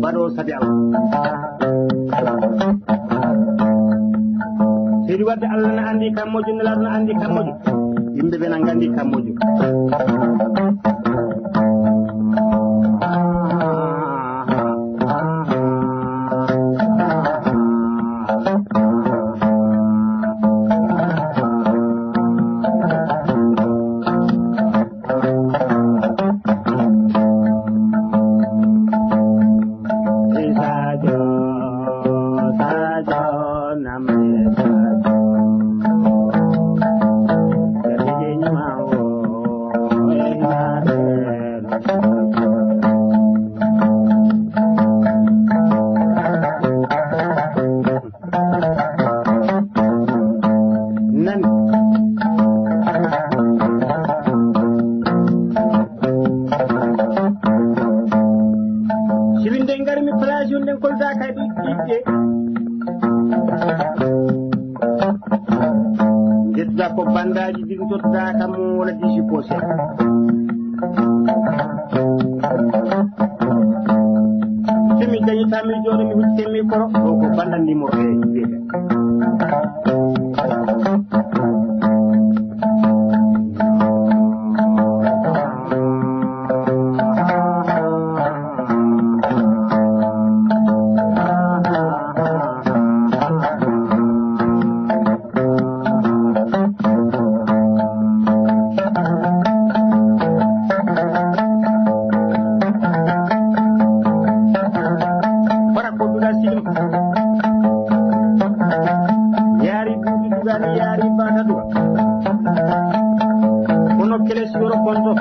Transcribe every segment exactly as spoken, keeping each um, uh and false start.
Waɗo sabi Allah. Seydi Wadde, Allah na anndi kammojo, Nelaaɗo na anndi kammojo. Yimɓe ɓe na nganndi kammojo. Sadio, Sadio, namde Sadio. Sadio Jeñima o, e naɓe. Nan. Sibinde ngarmi place on ɗen kolda kay ɓiɓɓe. Jettuɗa ko bandaji ɗin tottuɗa kam wala disi poche. Simi dañi tammi joɗo mi huccite mi koro. Ɗo ko bandan numéro e wiyete. Bara ko duɗa silim. Yaari duuɓi duɗani, yaari bata duɗa. Kono kele siyoro konto.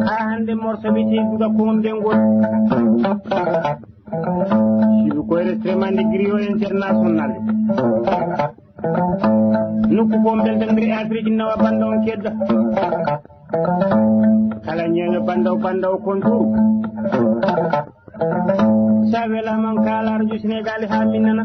Haa hannde morso wiyetee Duga Koondengol. Sibu ko enregistrement de griot international. Nokku ko mbeltondiri Afrique nawa bannda on kedda. Kala ñeeño bannda o bannda o kon turu. Sa welaama on kaala rajo Sénégal haa min nana.